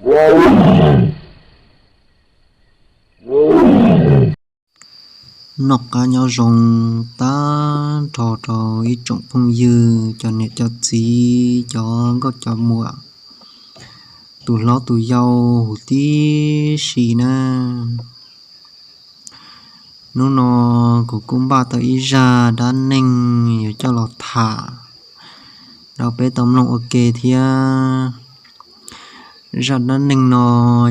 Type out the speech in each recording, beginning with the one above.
Noj qab nyob zoo tag nrho rau ib tsoom phooj ywg, cov niam cov txiv, cov nkauj cov muam, tus hlob tus yau huv tib si na. Hnub no kuv kuj npaj tau ib zaj dab neeg yuav coj los tham rau peb tau mloog ua ke thiab. Zaj dab neeg no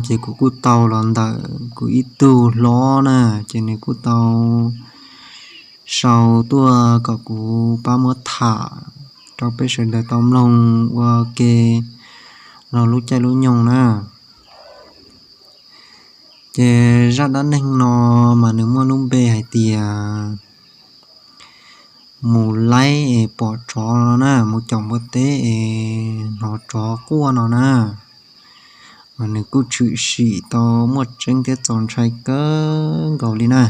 ces kuv kuj tau los ntawm kuv ib tug hlob na, ces nws kuj tau sau tuaj kom kuv pab muab tham rau peb sawv daws tau mloog ua ke los lub caij lub nyoog na. Ces zaj dab neeg no mas nws muaj lub npe hais tias mus laib es pom tsov no na, mus caum npua teb es hnov tsov quaj no na. Mas nws kuj tshwm sim tau muaj tseeb thiab txaus ntshai kawg nkaus li na.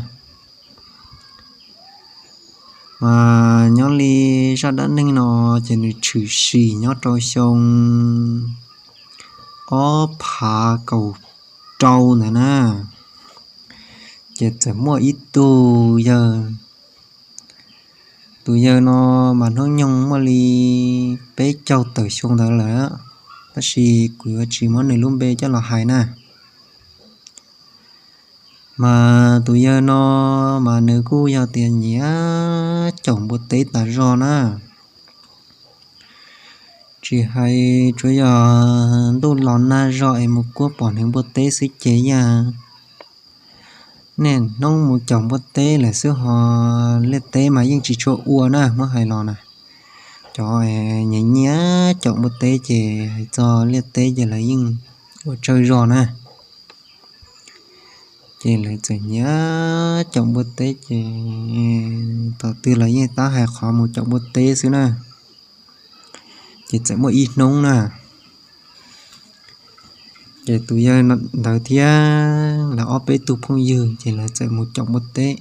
Mas nyob li zaj dab neeg no ces nws tshwm sim nyob rau xyoo ob phav kaum rau ntawd na. Ces txawm muaj ib tug yawg, tus yawg no mas hnub nyoog muaj li peb caug tawm xyoo ntawd lawm, tab sis kuv yuav tsis muab nws lub npe coj los hais na. Mas tus yawg no mas nws kuj yog tias nyiam caum npua teb tas zog na. Tsis hais tsuav yog ntuj los nag zog es mus kuaj pom nws npua teb xwb ces yog niaj hnub mus caum npua teb lawm xwb ho liaj teb mas yeej tsis tshua ua na, muab hais los na. Cov nyiam nyiam caum npua teb ces hais txog liaj teb ces lawv yeej ua tsawg zog na. Ces lawv txawm nyiam caum npua teb ces thaum twg los yeej tab hais qhov mus caum npua teb xwb na. Ces txawm muaj ib hnub na, ces tus yawg ntawd thiab lawv ob peb tug phooj ywg ces lawv txawm mus caum npua teb.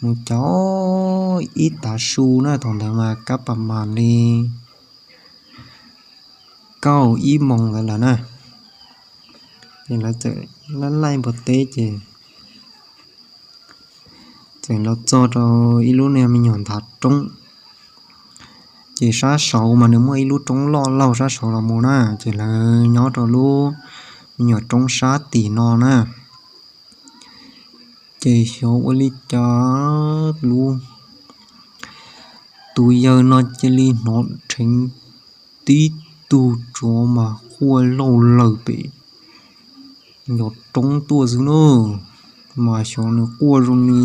Mus caum ib tav su na, thaum ntawd mas kab pas mas li kaum ib moos ntawd lawm na. Ces lawv txawm laij laij npua teb ces txawm los txog rau ib lub niag me nyuam nthav roob. Ces sab saud mas nws muaj ib lub roob loj laug sab saud los mus na, ces lawv nyob rau lub me nyuam roob sab tim no na. Ces xyov ua li cas lub, tus yawg no cia li hnov dheev tib tug tsov mas quaj laug lawm pem ncov roob tuaj xwb na. Mas xyov nws quaj zoo li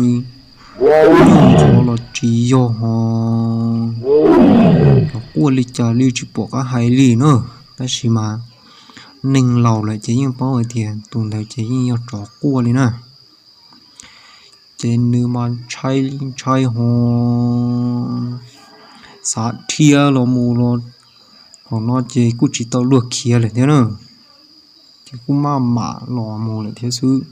yog tsov los tsis yog ho, yog quaj li cas li tsis pom qab hais li na. Tab sis mas neeg laus lawm ces yeej paub hais tias tus ntawd ces yeej yog tsov quaj li na. Ces nws mas ntshai li ntshai ho xav dhia los mus los, thaum no ces kuj tsis tau luag khiav lawm thiab na, ces kuj maj mam los mus lawm thiab xwb.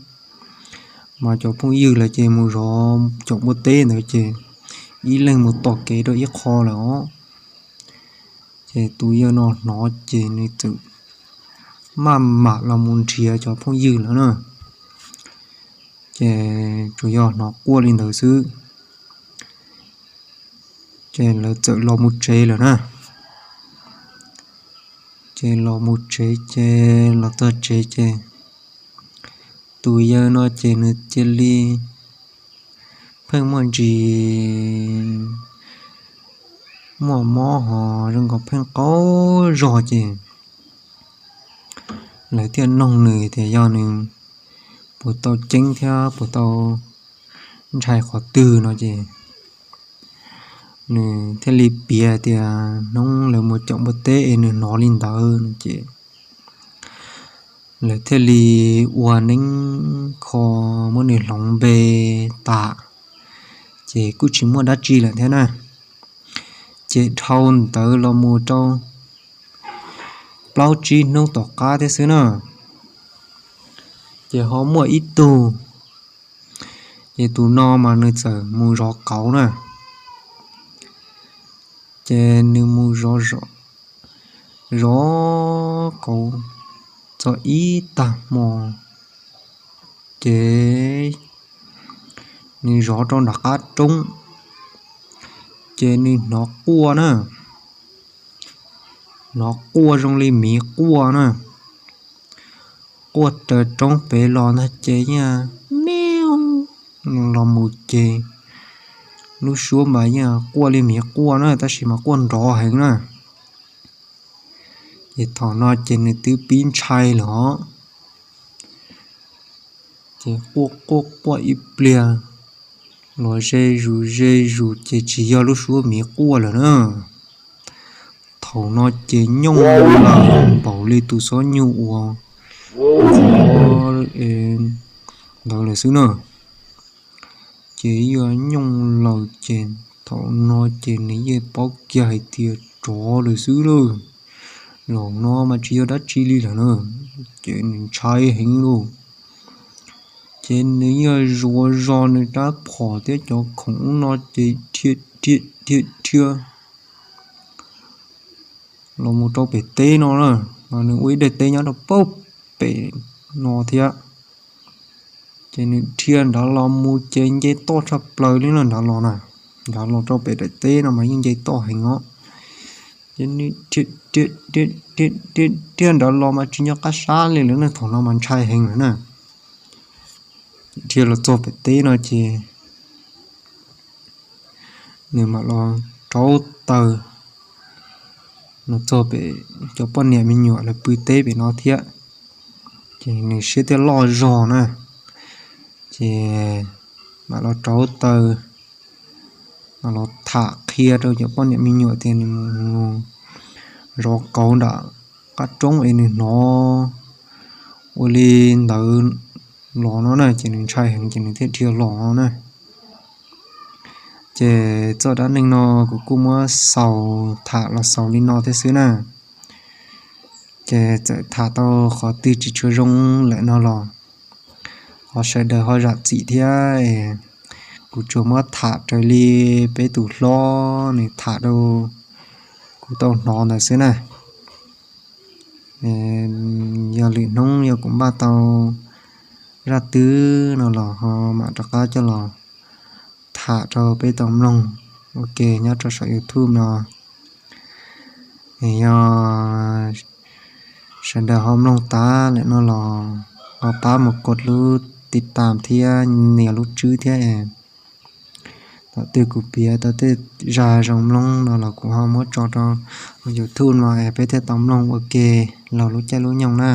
Mas cov phooj ywg lawv ces mus zov caum npua teb ntawd ces ib leeg mus tom kev rau ib qho lawm os. Ces tus yawg no hnov ces nws txawm maj mam los mus nrhiav cov phooj ywg lawm na. Ces tsuas yog hnov quaj li ntawd xwb, ces lawv txawm los mus tsev lawm na. Ces los mus tsev ces los txog tsev ces tus yawg no ces nws cia li pheej muaj ntsis muaj mob ho zoo nkaus pheej qaug zog ces lawv thiaj noog nws tias yog nws puas tau ceeb thiab puas tau ntshai qhov twg no ces nws thiaj li piav tias hnub lawv mus caum npua teb es nws hnov li ntawd no ces lawv thiaj li ua neeb kho muab nws hloov npe tas, ces kuj tsis muaj dab tsi lawm thiab na. Ces dhau ntawd los mus rau plaub tsib hnub tom qab thiab xwb na, ces ho muaj ib tug, ces tus no mas nws txawm mus zov qauv na. Ces nws mus zov, zov, zov qauv tau ib tag hmo, ces nws zov rau nram qab roob, ces nws hnov quaj na, hnov quaj zoo li miv quaj na, quaj raws roob pem los ntag ces yeej los mus ces lub suab mas yeej quaj li miv quaj na, tab sis mas quaj nrov heev na. Ces thaum no ces nws twb pib ntshai lawm os. Ces quaj quaj quaj ib pliag los ze zus ze zus ces tsis yog lub suab miv quaj lawm na. Thaum no ces nyooj lawm npaum li tus xob nyuj uas ntawd lawm xwb na. Ces yog nyooj lawm ces thaum no ces nws yeej paub kiag hais tias tsov lawm xwb lauj. Zaum no mas tsis yog dab tsi li lawm na, ces nws ntshai heev lauj. Ces nws yog zuav zog nws rab phom thiab cov khoom ub no ces dhia dhia dhia los mus rau pem teb no na, nws ua ib daim teb nyob rau pem no thiab. Ces nws dhia nrad los mus ces nce toj tshaj plaws li no nrad los na, nrad los rau pem daim teb no mas yeej nce toj heev os. Ces nws dhia nrad los mas tsis nco qab sab li lawm na, thaum no mas ntshai heev lawm na. Dhia los txog pem teb no ces nws mam los rauv taws, los txog pem cov poj niam me nyuam lawv pw teb pem no thiab. Ces nws siab thiaj loj zog na, ces mam los rauv taws, mam los tham qhia rau cov poj niam me nyuam tias nws mus zov kauv nram qab roob es nws hnov ua li ntawd los no na, ces nws ntshai heev ces nws thiaj dhia los no na. Ces txoj dab neeg no kuv kuj muab xaus tham los xaus li no thiab xwb na. Ces txawm tham tau qhov twg tsis tshua zoo lawm no los thov sawv daws ho zam txim thiab. Kuv tsuas muab tham raws li peb tus hlob nws tham rau kuv tau hnov ntawd xwb na. Yog lwm hnub yog kuv npaj tau zaj twg no los ho mam rov qab coj los tham rau peb tau mloog ua ke nyob rau saum YouTube no. Yog sawv daws ho mloog tas lawm no los ho pab mus kov lub tiv tam thiab nias lub tswb thiab. Thaum twg kuv piav tau tej zaj zoo mloog no los kuv ho muab tso rau YouTube no es peb thiaj tau mloog ua ke laug lub caij lub nyoog na.